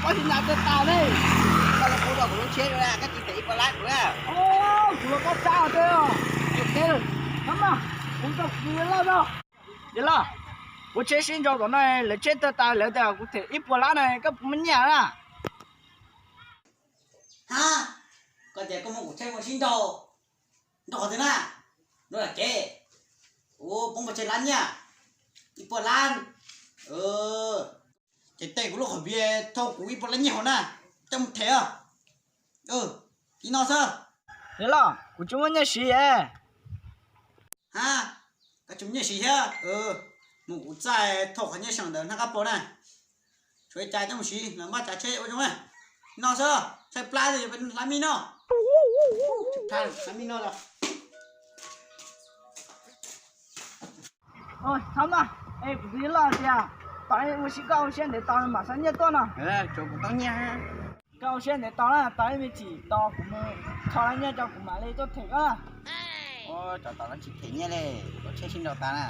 Pob zeb ntawd tawg tas ne. Koj los kuv rau kuv lub tsheb rau, koj tsis them ib puas lab kuv na. Kuv los koj tsa te. Kuv rau kuv laj no. Yawg loj, kuv tsheb sib nraus tom no, lawv tsheb tawg tas lawv tias kuv them ib puas lab na, koj puas muaj nyiaj na? Ha, koj tias koj muab kuv tsheb muab sib nraus, nraus qhov twg na? Nraus lam kev, kuv poob pes tsawg lab nyiaj? Ib puas lab. Ces tej kuv lub qhov viv thauj kuv ib puas lab nyiaj hauv na, coj mus them os. Li no xwb. Yawg loj, kuv tsis muaj nyiaj siv es. Ha, koj tsis muaj nyiaj siv thiab? Mus kuv txaij thauj qhov nyiaj seem ntawd hnab qab plau na. Tshuav ib cai coj mus siv los npaj tsav tsheb ua zoo na. Li no xwb, tshaib plab xwb yuav hlab mij no. Hlab mij no los. Txhob maj, es kuv tus yawg loj tias tos ua si koj ua siab ntev tos mam xa nyiaj tuaj no. Tsuav kuv tau nyiaj. Koj ua siab ntev tos na, tos ib me chim tos kuv mus kho lab nyiaj rau kuv mam li tuaj them koj na. Ua, tsam tos no tsis them nyiaj li, kuv tsheb sib nraus tas na.